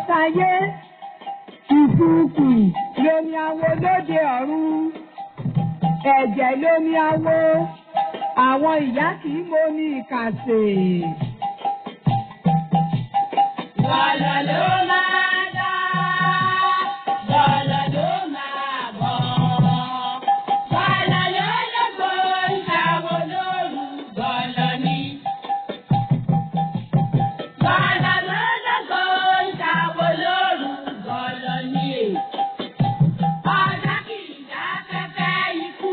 Tayé, ìfúùkù lomi awo lóde ọ̀run, ẹ̀jẹ̀ lomi awo, àwọn ìyá kì í momi ìkàsè. Lọ́lọ́ ló máa dá, lọ́lọ́ ló máa bọ̀. Lọ́lọ́ ló lógo ìṣàwọ̀ lóru lọ́lọ́ ni. Lọ́lọ́ ló lógo ìṣàwọ̀ lóru lọ́lọ́ ni. Ọ̀dà kì í dá fẹ́fẹ́ ikú,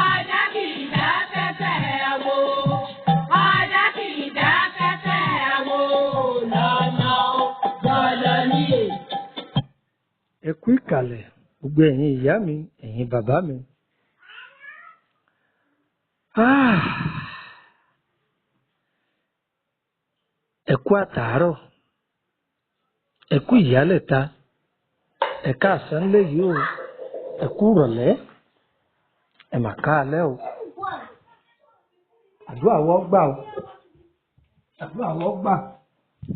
ọ̀dà kì í dá fẹ́fẹ́ àwo, ọ̀dà kì í dá fẹ́fẹ́ àwo lọ́nà lọ́lọ́ ni. Ẹ kú ìkàlẹ̀ gbogbo ẹ̀yin ìyá mi, ẹ̀yin bàbá mi. Ah! Ẹ kú àtàárọ̀, ẹ kú ìyálẹ̀ta, ẹ káàsán léyìí o, ẹ kú ìrọ̀lẹ́, ẹ mà káalẹ́ o. Àdúrà wọ́ gbà o, àdúrà wọ́ gbà.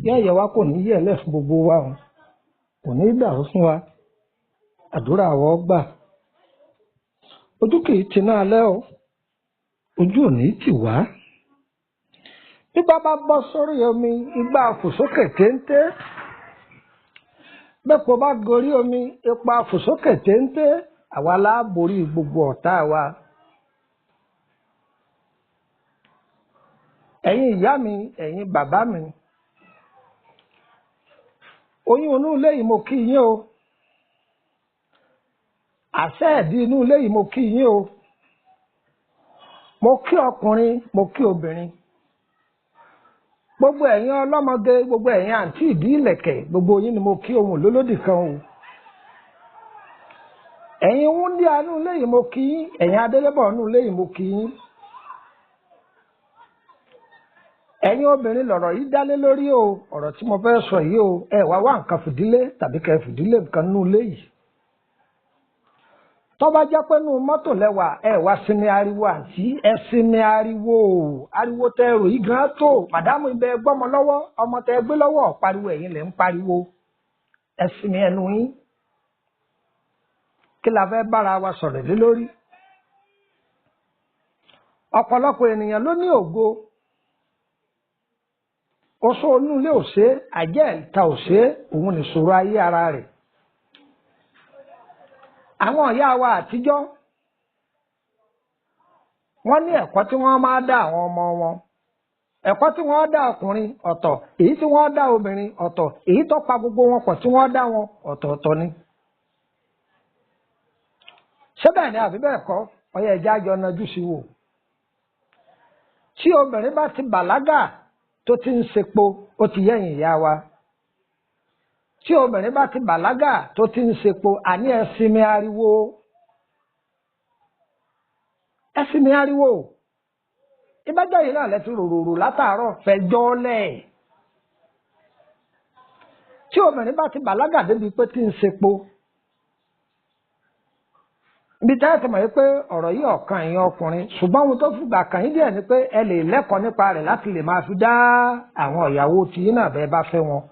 Yẹ́yẹ́ wa kò ní yẹ̀lẹ̀ fún gbogbo wa o, kò ní dàrú fún wa. Àdúrà wọ́ gbà. Ojú kìí ti náà alẹ́ o, ojú ò ní tì wá. Bí bá bọ́ sórí omi, igbá fòsókè téńté. Bẹ́ẹ̀ bá gorí omi, ipa fòsókè téńté, àwa la borí gbogbo ọ̀tá wa. Ẹ̀yin ìyá mi, ẹ̀yin bàbá mi. Oyún inú ilé yìí mo kí yín o. Àṣẹ ẹ̀dí inú ilé yìí mo kí yín o. Mo kí ọkùnrin, mo kí obìnrin. Gbogbo ẹ̀yin ọlọ́mọge, gbogbo ẹ̀yin àǹtí ìdí ìlẹ̀kẹ̀, gbogbo yín ni mo kí ohun lólódì kan o. Ẹ̀yin wúndíá inú ilé yìí mo kí yín, ẹ̀yin adélébọ̀ inú ilé yìí mo kí yín. Ẹ̀yin obìnrin lọ̀rọ̀ yìí dálé lórí o, ọ̀rọ̀ tí mo fẹ́ sọ yìí o, ẹ wá wá nǹkan fìdílé tàbí kẹ́ fìdílé nǹkan nínú ilé yìí. Tó bá jẹ́ pé nínú mọ́tò lẹ́wà, ẹ wá sinmi ariwo àǹtí, ẹ sinmi ariwo o, ariwo tẹ rò yìí gan tó, màdámù ibẹ̀ gbọ́mọ lọ́wọ́, ọmọ tẹ gbé lọ́wọ́ pariwo ẹ̀yin lẹ̀ ń pariwo, ẹ sinmi ẹnu yín. Kí la fẹ́ bára wa sọ̀rọ̀ lé lórí? Ọ̀pọ̀lọpọ̀ ènìyàn ló ní ògo. Oṣó inú ilé ò ṣe é, àjẹ́ ìta ò ṣe é, òun nìṣòro ayé ara rẹ̀. Àwọn ìyá wa àtijọ́, wọ́n ní ẹ̀kọ́ tí wọ́n máa dá àwọn ọmọ wọn. Ẹ̀kọ́ tí wọ́n dá ọkùnrin ọ̀tọ̀, èyí tí wọ́n dá obìnrin ọ̀tọ̀, èyí tó pa gbogbo wọn pọ̀ tí wọ́n dá wọn ọ̀tọ̀ọ̀tọ̀ ni. Ṣé bẹ́ẹ̀ ni àbí bẹ́ẹ̀ kọ́? Ọyẹ ẹja jọ najú sí wò. Tí obìnrin bá ti bàlágà tó ti ń sepo, ó ti yẹ̀yìn ìyá wa. Tí obìnrin bá ti bàlágà tó ti ń sepo, àní ẹ sinmi ariwo. Ẹ sinmi ariwo. Ìbájọ́ yìí náà lẹ́tí ròròrò látàárọ̀ fẹjọ́ lẹ̀. Tí obìnrin bá ti bàlágà débi pé ti ń sepo, ibi táyà ti mọ̀ yìí pé ọ̀rọ̀ yìí ọ̀kan ẹ̀yin ọkùnrin, ṣùgbọ́n ohun tó fìgbà kàn yín díẹ̀ ni pé ẹ lè lẹ́kọ̀ọ́ nípa rẹ̀ láti lè máa fi dá àwọn ìyàwó tiyín náà bẹ́ẹ̀ bá fẹ́ wọn.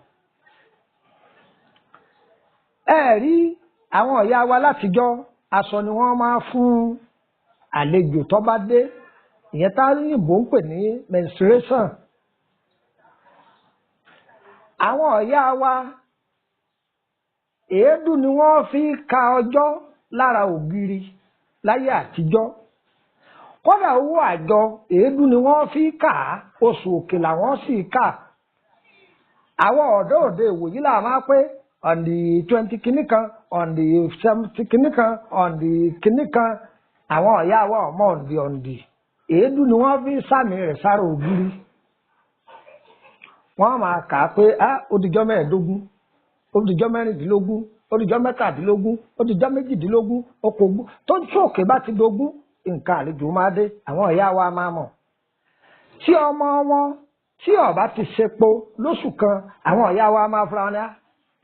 Ẹ rí àwọn ìyá wa látijọ́, aṣọ ni wọ́n máa fún àlejò tó bá dé, ìyẹn tá yìnbó ń pè ní menstruation. Àwọn ìyá wa èédú ni wọ́n fi ka ọjọ́ lára ògiri láyé àtijọ́. Kódà owó àjọ èédú ni wọ́n fi kà á, oṣù òkè làwọn sì kà. Àwọn ọ̀dọ́ òde ìwòyí là máa pé on the 20 kìíní kan, on the 70 kìíní kan, on the kìíní kan. Àwọn ọ̀yá wa ọmọ ọ̀ǹdì ọ̀ǹdì èédú ni wọ́n fi sàmì rẹ̀ sára ògiri. Wọ́n máa kà á pé á ó dijọ́ 15, ó dijọ́ 16, ó dijọ́ 17, ó dijọ́ 18, okòógún. Tó tí òkè bá ti dogún, nǹkan àlejò máa dé, àwọn ìyá wa máa mọ̀. Tí ọmọ wọn tí ó bá ti sepo lóṣù kan, àwọn ìyá wa máa fura wọn ní,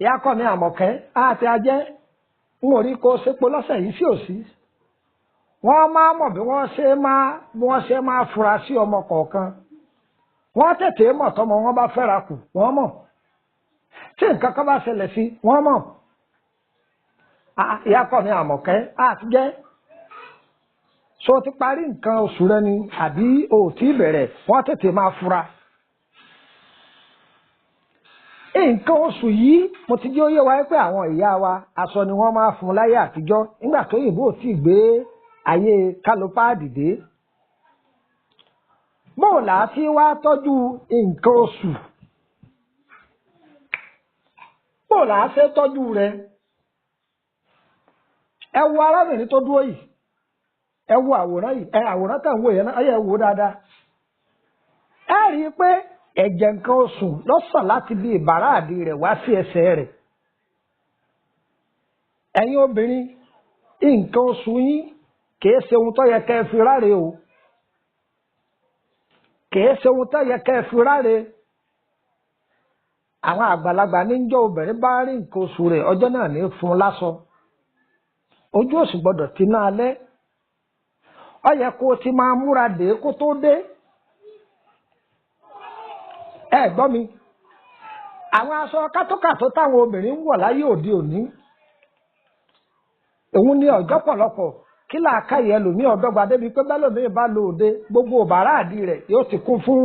ìyá kọ́ mi Àmọ̀kẹ́, á ti ajẹ́, n ò rí kó sepo lọ́sẹ̀ yìí sí òsì. Wọ́n máa mọ̀ bí wọ́n ṣe máa fura sí ọmọ kọ̀ọ̀kan. Wọ́n tètè mọ̀ tọmọ wọn bá fẹ́ra kù, wọ́n mọ̀. Tí nǹkan kan bá ṣẹlẹ̀ sí wọ́n mọ̀. Ìyá kọ̀ ní Àmọ̀kẹ́ àti jẹ́. So ti parí nǹkan oṣù rẹ ni àbí o ò tí ì bẹ̀rẹ̀, wọ́n tètè máa fura. Nǹkan oṣù yìí mo ti jẹ́ ó yé wa pé àwọn ìyá wa aṣọ ni wọ́n máa fún láyé àtijọ́ nígbà tó yìnbó ò tí ì gbé ayé kálópáàdì dé. Bóò là á fi wá tọ́jú nǹkan oṣù? Bóò là á fẹ́ tọ́jú rẹ̀? Ẹ wo arábìnrin tó dúró yìí, ẹ wo àwòrán yìí, ẹ àwòrán tẹ̀ ń wò yẹn náà, ẹ yẹ wò dáadáa. Ẹ rí i pé ẹ̀jẹ̀ nǹkan oṣù lọ́sàn láti bí ìbáraàdì rẹ̀ wá sí ẹsẹ̀ rẹ̀. Ẹ̀yin obìnrin, nǹkan oṣù yín kìí ṣe ohun tó yẹ kẹ́ ẹ fi ráre o. Kìí ṣe ohun tó yẹ kẹ́ ẹ fi ráre. Àwọn àgbàlagbà níjọ́ obìnrin bá rí nǹkan oṣù rẹ̀, ọjọ́ náà ní fún un láṣọ. Ojú òṣì gbọ́dọ̀ ti ná alẹ́. Ó yẹ kó o ti máa múra dé kó tó dé. Ẹ gbọ́ mi, àwọn aṣọ kátókàtó táwọn obìnrin ń wọ̀ láyé òde òní, òun ni ọjọ́ pọ̀lọpọ̀ kí làákàyè ẹlòmíì ọ̀dọ́gba débi pé bẹ́lòmíì bá lo òde, gbogbo bàràdì rẹ̀ yóò ti kún fún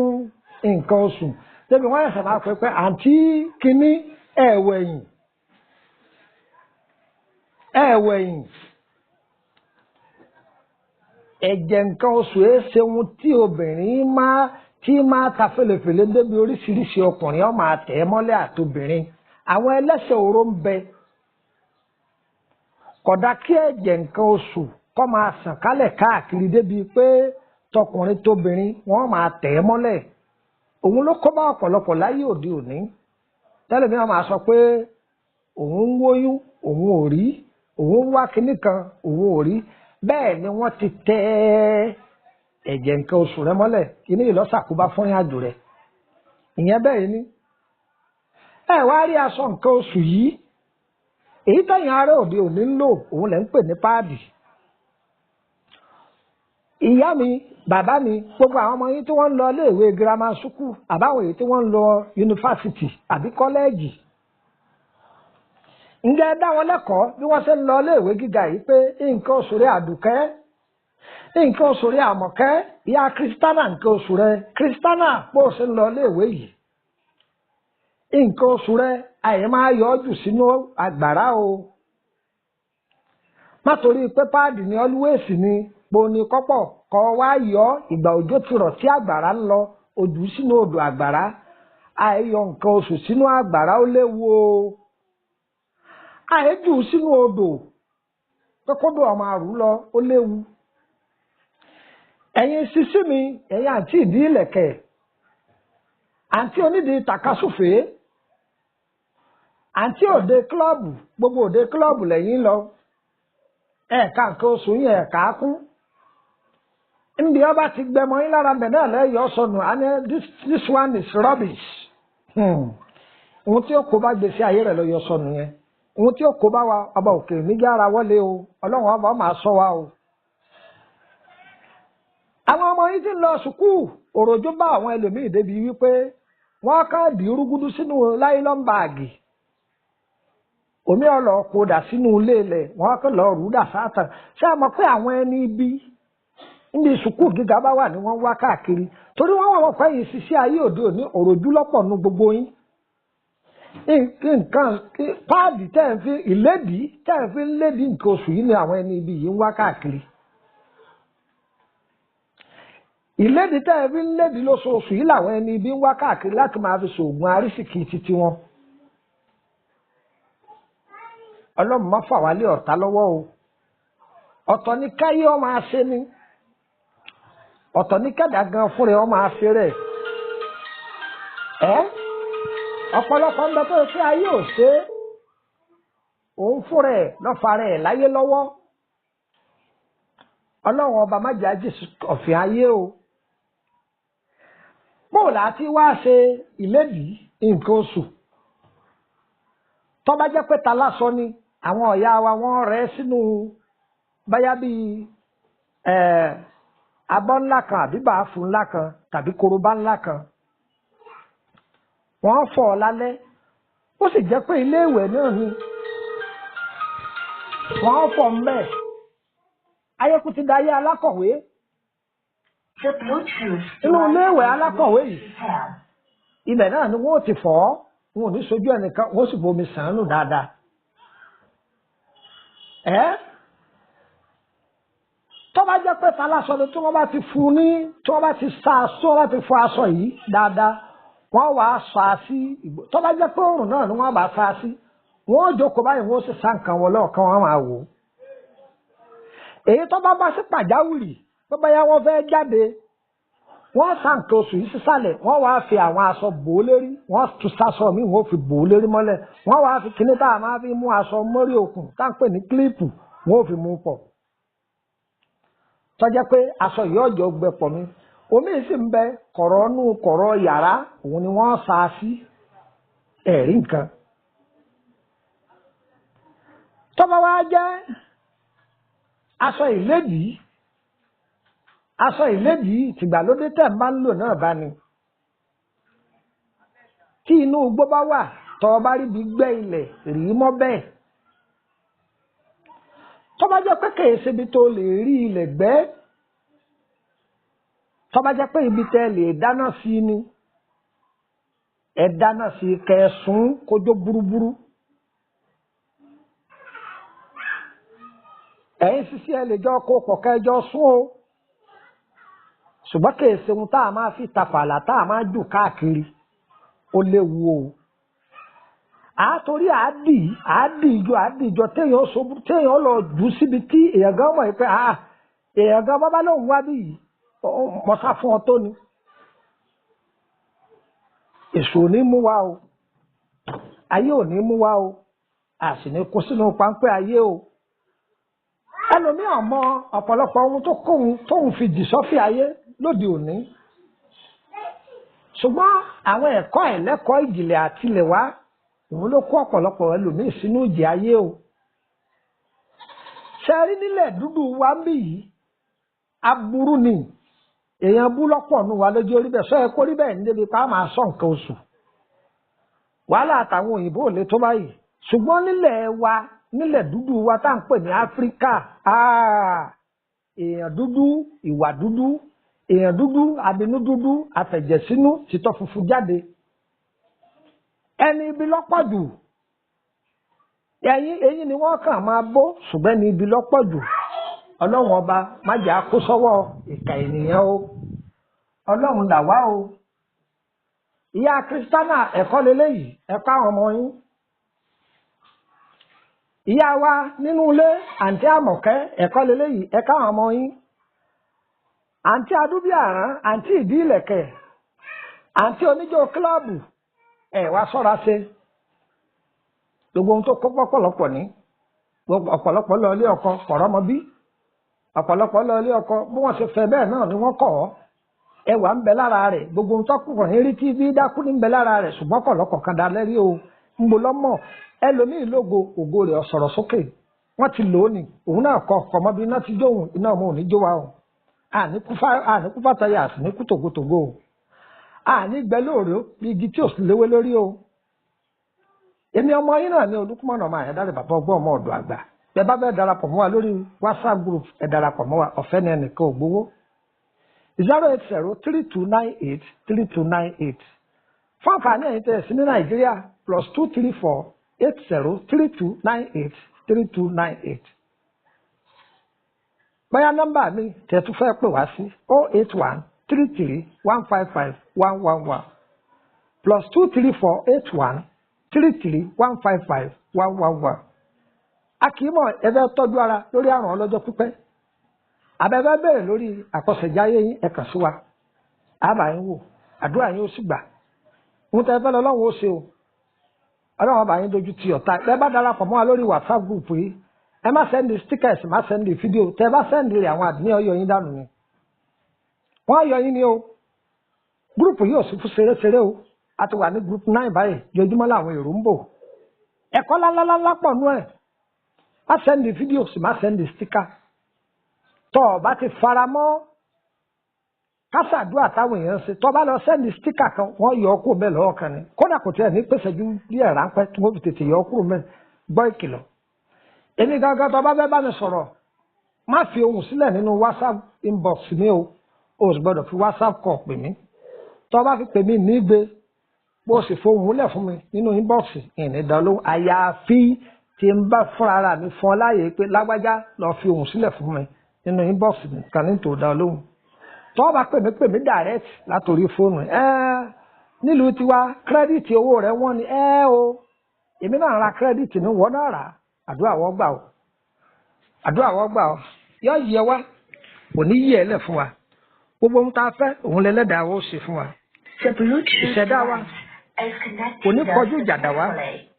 nǹkan oṣù débi wọ́n ẹ̀sẹ̀ máa pè pé àǹtí kínní ẹ̀wẹ̀yìn ẹ̀wẹ̀yìn. Ẹ̀jẹ̀ nǹkan oṣù ẹ̀ ṣe ohun tí obìnrin máa tí máa ta fèlèfèlè débi oríṣiríṣi ọkùnrin ó máa tẹ̀ ẹ́ mọ́lẹ̀ àtobìnrin. Àwọn ẹlẹ́sẹ̀ oró ń bẹ. Kódà kí ẹ̀jẹ̀ nǹkan oṣù kó máa sàn kálẹ̀ káàkiri débi pé tọkùnrin tóbìnrin wọ́n máa tẹ̀ ẹ́ mọ́lẹ̀. Òun ló kó bá ọ̀pọ̀lọpọ̀ láyé òde òní. Tẹ́lẹ̀ mi wọ́n máa sọ pé òun ń wóyún, òun ò rí, òun ń wá kinní kan, òun ò rí. Bẹ́ẹ̀ ni wọ́n ti tẹ́ ẹ̀jẹ̀ nǹkan oṣù rẹ mọ́lẹ̀, kíní ìlọ́sàkóbá fún ìrìnàjò rẹ̀. Ìyẹn bẹ́ẹ̀ ni. Ẹ wá rí aṣọ nǹkan oṣù yìí, èyí tẹ̀yìn ará òde òní ń lò, òun lẹ̀ ń pè ní páàdì. Ìyá mi, bàbá mi, gbogbo àwọn ọmọ yín tí wọ́n ń lọ iléèwé girama sukù, àbáwọn èyí tí wọ́n ń lọ yunifásitì àbí kọ́lẹ́ẹ̀jì. Ǹjẹ́ ẹ dá wọn lẹ́kọ̀ọ́ bí wọ́n ṣe ń lọ iléèwé gíga yìí pé nǹkan oṣù rẹ̀ Àdùkẹ́, nǹkan oṣù rẹ̀ Àmọ̀kẹ́, ìyá Kristánà nǹkan oṣù rẹ̀ Kristánà bó ṣe ń lọ iléèwé yìí. Nǹkan oṣù rẹ̀ àyè máa yọ ọ́ jù sínú àgbàrá o. Má torí pé páàdì ni ọlúwèsì ni poni kọ́pọ̀ kọ́ wá yọ ìgbà òjò ti rọ̀ tí àgbàrá ń lọ odù sínú odò àgbàrá. Àìyọ nǹkan oṣù sínú àgbàrá ó léwu o. Àìjù sínú odò pé kódò ọmọ àrùn lọ ó léwu. Ẹ̀yin sisi mi, ẹ̀yin àǹtí ìdí ìlẹ̀kẹ̀, àǹtí onídìí tàkasúfèé, àǹtí òde kílọ̀bù, gbogbo òde kílọ̀bù lẹ́yìn lọ. Ẹ̀ka nǹkan oṣù yẹn ẹ̀ka kún. Nbí ọba ti gbẹmọ yín lára bẹ̀ náà lẹ́yọ̀ sọnù, àní this one is rubbish. Ohun tí ó kó bá gbèsè ayé rẹ̀ lọ yọ sọnù yẹn. Ohun tí ó kó bá wa, ọba òkè níjà ara wọlé o, Ọlọ́run ọba máa sọ wa o. Àwọn ọmọ yìí ti ń lọ sùkúù, òròjú bá àwọn ẹlòmíì débi wípé wọ́n kàn dì rúgúdú sínú láìlọ́n báàgì. Omi ọ̀lọ́ kó dà sínú ilé ilẹ̀, wọ́n kàn lọ rú dà sáàtàn. Ṣé a mọ̀ pé àwọn ẹni ibi níbi sùkúù gíga bá wà ní wọ́n wá káàkiri? Torí wọ́n wọ̀ wọ́n pẹ́ yìí ṣiṣẹ́ ayé òde òní, òròjú lọ́pọ̀ nu gbogbo yín. Nǹkan páàdì tẹ́ ń fi ìlédìí tẹ́ ń fi lédìí nǹkan oṣù yìí ni àwọn ẹni ibi yìí ń wá káàkiri. Ìlédìí tẹ́ ẹ fi ń lédìí lóṣooṣù yìí làwọn ẹni ibi ń wá káàkiri láti máa fi ṣoògùn arísìkí títí wọn. Ọlọ́run má fà wá lé ọ̀tá lọ́wọ́ o. Ọ̀tọ̀ ní káyé ọ máa ṣe ni. Ọ̀tọ̀ ní kẹ́dà gan fúnra ọ máa ṣe rẹ̀. Ẹ́ ọ̀pọ̀lọpọ̀ ń bẹ tó ṣe ayé ò ṣe é. Òun fúnra ẹ̀ lọ́fà rẹ̀ láyé lọ́wọ́. Ọlọ́run ọba má jẹ́ àjèsí ọ̀fìn ayé o. Bóòlù àti wá ṣe ìlédìí nǹkan oṣù. Tó bá jẹ́ pé ta lásọ ni àwọn ọ̀yá wa wọ́n rẹ́ sínú báyá bíi abọ́ ńlá kan àbí bàáfù ńlá kan tàbí korobá ńlá kan. Wọ́n fọ̀ ọ́ lálẹ́. Ó sì jẹ́ pé ilé ìwẹ̀ náà ni wọ́n fọ̀ ń bẹ̀. Ayékú ti dayé alákọ̀wé. Inú ilé ìwẹ̀ alákọ̀wé yìí, ibẹ̀ náà ni wọ́n ti fọ̀ ọ́, wọn ò ní sojú ẹnìkan, wọ́n sì bomi sàn án nù dáadáa. Ẹ́ tó bá jẹ́ pé taláṣọ ni tí wọ́n bá ti fún ní, tí wọ́n bá ti sa aṣọ, wọ́n bá ti fọ aṣọ yìí dáadáa, wọ́n wàá sọ á sí ìgbò. Tó bá jẹ́ pé òrùn náà ni wọ́n bá sa sí, wọ́n jókòó báyìí, wọ́n sì sa nǹkan wọlé ọ̀kan, wọ́n máa wò ó. Èyí tó bá bá sí pàjáwìrì, tó bá yá wọ́n fẹ́ jáde, wọ́n sa nǹkan oṣù yìí sísàlẹ̀, wọ́n wàá fi àwọn aṣọ bò ó lérí, wọ́n tún sásọ míì, wọ́n fi bò ó lérí mọ́lẹ̀, wọ́n wàá fi kíní tá a máa fi mú aṣọ mórí okùn tá à ń pè ní kílíìpù, wọ́n ò fi mú pọ̀. Tó jẹ́ pé aṣọ yìí ọ̀jọ̀ gbẹ pọ̀ mi. Omi sì ń bẹ kọ̀rọ̀ nú kọ̀rọ̀ yàrá, òun ni wọ́n sa sí ẹ̀rí nǹkan. Tó bá wá jẹ́ aṣọ ìlédìí, aṣọ ìlédìí tìgbàlódé tẹ̀ máa ń lò náà bá ní. Tí inú igbó bá wà, tọ́ ọ bá rí bí gbẹ́ ilẹ̀ rí mọ́ bẹ́ẹ̀. Tó bá jẹ́ pé kìí ṣe ibi tó lè rí ilẹ̀ gbẹ́, tó bá jẹ́ pé ibi tẹ́ lè dáná sí ni, ẹ dáná sí kẹsùn kójó burúburú. Ẹ̀yin sísí ẹ lè jọ kó pọ̀ kẹjọ sún o, ṣùgbọ́n kìí ṣe ohun tá a máa fi tafàlà tá a máa jù káàkiri, ó léwu o. Àtòrí àádì àádì ìjọ téèyàn ṣubú, téèyàn lọ jù síbi tí èèyàn gan mọ̀ pé èèyàn gan bábá lòun wá bí yìí, mọ̀sá fún ọ tó ni. Èṣù ò ní mú wa o, ayé ò ní mú wa o, a sì ní kó sínú páńpẹ́ ayé o. Ẹlòmíràn mọ ọ̀pọ̀lọpọ̀ ohun tó kóhun tóun fi jì sọ́fì ayé lóde òní. Ṣùgbọ́n àwọn ẹ̀kọ́ ẹ̀lẹ́kọ̀ọ́ ìjìnlẹ̀ àtilẹ̀wá òun ló kó ọ̀pọ̀lọpọ̀ ẹlòmíì sínú ìjì ayé o. Ṣe rí nílẹ̀ dúdú wa ń bì yìí, aburú ni, èèyàn bú lọ́pọ̀ nù wa lójú orí bẹ́ẹ̀, sọ ẹ kó rí bẹ́ẹ̀ níbi pa á máa sọ nǹkan oṣù. Wàhálà àtàwọn òyìnbó ò lè tó báyìí. Ṣùgbọ́n nílẹ̀ wa, nílẹ̀ dúdú wa tá à ń pè ní Áfíríkà, èèyàn dúdú, ìwà dúdú, èèyàn dúdú, abinú dúdú, àfẹ̀jẹ̀sínú, títọ́ funfun jáde. Ẹni ibi lọ́pọ̀ jù, ẹ̀yin ni wọ́n kàn máa bó, ṣùgbọ́n ẹni ibi lọ́pọ̀ jù. Ọlọ́run ọba má jẹ́ á kó sọ́wọ́ ìkà ènìyàn o. Ọlọ́run là wá o. Ìyá Kírísítánà ẹ̀kọ́ leléyìí, ẹ̀kọ́ àwọn ọmọ yín. Ìyá wa nínú ilé, àǹtí Àmọ̀kẹ́, ẹ̀kọ́ leléyìí, ẹ̀kọ́ àwọn ọmọ yín. Àǹtí Adúbíàrán, àǹtí Ìdí Ìlẹ̀kẹ̀, àǹtí oníjó kílọ̀bù, ẹ̀ wá sọ́ra ṣe. Gbogbo ohun tó kó pọ̀pọ̀lọpọ̀ ní, ọ̀pọ̀lọpọ̀ lọ ilé ọkọ kọ̀rọ́mọ bí, ọ̀pọ̀lọpọ̀ lọ ilé ọkọ bí wọ́n ṣe fẹ́ bẹ́ẹ̀ náà ni wọ́n kọ̀ ọ́. Ẹwà ń bẹ lára rẹ̀, gbogbo ohun tó kùkùn rí tí bí dákú ní ń bẹ lára rẹ̀, ṣùgbọ́n kọ̀lọ́kọ̀ kan dá lẹ́rí o. Ń bo lọ́mọ ẹlòmíì lógo, ògo rẹ̀ ọ̀sọ̀rọ̀ sókè, wọ́n ti lò ó ní, òun náà kọ ọkọ̀ mọ́bí iná ti jó òun, iná ọmọ òní jó wa o. Àní kú fàtàyà, àsì ní kú tògótògó o. Àní gbẹ lóòrè bí igi tí ò sì léwé lórí o. Èmi ọmọ yín náà ní Olúkúmọ̀nà ọmọ Àyàndáre, bàbá ọgbọ́n ọmọ ọ̀dọ̀ àgbà. Bẹ́ẹ̀ bá bẹ́ẹ̀ darapọ̀ mọ́ wa lórí WhatsApp group, ẹ darapọ̀ mọ́ wa, ọ̀fẹ́ ni, ẹnìkan ò gbowó. 08032983298. Fún àǹfààní ẹ̀yin tẹ̀ sí ní Nàìjíríà, +234 8032983298. Bóyá nọ́mbà mi tẹ̀ tún fẹ́ pè wá sí 08133155111, +234 8133155111. A kì í mọ̀ ẹ fẹ́ tọ́jú ara lórí àrùn ọlọ́jọ́ pípẹ́. Àbẹ̀fẹ́ bẹ̀rẹ̀ lórí àkọsẹ̀jáyé yín, ẹ kàn sí wa. Àbá yín wò, àdúrà yín ó sì gbà. Ohun tẹ́ fẹ́ lọ Ọlọ́run ó ṣe o. Ọlọ́run ọba yín dojú ti ọ̀tá. Ẹ bá darapọ̀ mọ́ wa lórí WhatsApp group yìí, ẹ má sẹ́ndì stickers, má sẹ́ndì fídíò. Tẹ́ bá sẹ́ndì rẹ̀, àwọn àdúnyẹ̀ yọ yín dànù ni. Wọ́n yọ yín ni o. Group yìí ò sí fún ṣeré-ṣeré o. A ti wà ní group 9 báyìí, jojúmọ́ làwọn èrò ń bò. Ẹ̀kọ́ lálálálá pọ̀ nú ẹ̀. Má sẹ́ndì fídíò, sì má sẹ́ndì sticker. Tọ́ ọ bá ti fara mọ́ Kásàdúrà táwọn èèyàn ṣe, tó bá lọ send sticker kan, wọ́n yọ ọ́ kúrò mẹ́ lọ́wọ́ kan ni. Kódà kò tiẹ̀ ní pèsè ju bí ẹ̀ ráńpẹ́ tí wọ́n fi tètè yọ ọ́ kúrò mẹ́. Gbọ́ ìkìlọ̀. Èmi gangan, tó bá fẹ́ bá mi sọ̀rọ̀, má fi ohùn sílẹ̀ nínú WhatsApp inbox mi o. O sì gbọ́dọ̀ fi WhatsApp call pè mí. Tó bá fi pè mí nígbè, bó o sì fohùn lẹ̀ fún mi nínú inbox, ìní dá lóhùn, àyàfi tí n bá fúnra ara mi fún ọ láàyè pé lágbájá, lọ fi ohùn sílẹ̀ fún mi nínú inbox nìkan ní tò dá lóhùn. Tó bá pè mí, pè mí direct látòrí fóònù. Ẹ nílùú tiwa, credit owó rẹ̀ wọ́n ni ẹ o. Èmi náà ra credit ní, wọ́n náà rà. Àdúrà wọ́n gbà o, àdúrà wọ́n gbà o. Yọ yẹ wá, kò ní yẹ ẹ lẹ̀ fún wa. Gbogbo ohun tá a fẹ́, òun lẹ́lẹ́dàá ó ṣe fún wa. The Bluetooth Ìṣẹ̀dá wa device is connected kò ní kọjú ìjà dà wá. successfully.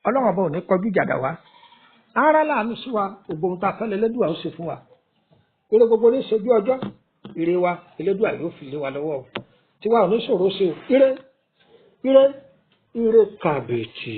Ọlọ́run ọba ò ní kọjú ìjà dà wá. Ara láàánú sí wa. Gbogbo ohun tá a fẹ́, lẹ́lẹ́dùà ó ṣe fún wa. Ire gbogbo ní ṣojú ọjọ́, ire wa, Elédùà yóò fi lé wa lọ́wọ́ o. Tiwa ò ní ṣòro ṣe o. Ire, ire, ire kàbìtì.